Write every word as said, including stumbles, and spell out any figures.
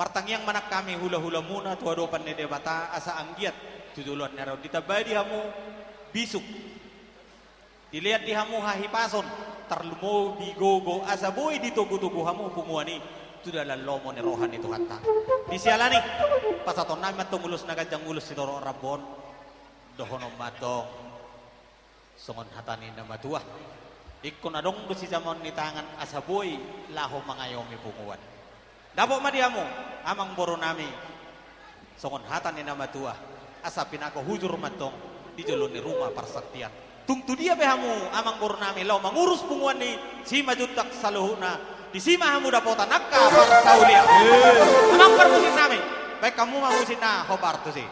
Martangiang ma nang hami hula-hulamuna tu adopan ni Debata asa anggiat tu joloan ni ari on ditambai di hamu bisuk, dilean di hamu hahipason, tarlumobi gogo asa boi ditogu-togu hamu punguan i tu dalan lomo ni roha ni Tuhanta. Di siala ni i, pasahatonnami ma antong ulos na ganjang, ulos sitorop rambu on, dohonon ma antong songon hata ni na matua: Ingkon adong do sijamaon ni tangan asa boi laho mangayomi punguan. Dapot ma di hamu, amangborunami, songon hata ni na matua, asa pinagohujur ma antong di jolo ni ruma parsantian. Tung tu dia pe hamu, amangborunami, laho mangurus punguan ni Simanjuntak saluhutna, disi ma hamu dapotan angka parsaulian. Amang parmusiknami, baen hamu ma musikna, hombar tusi.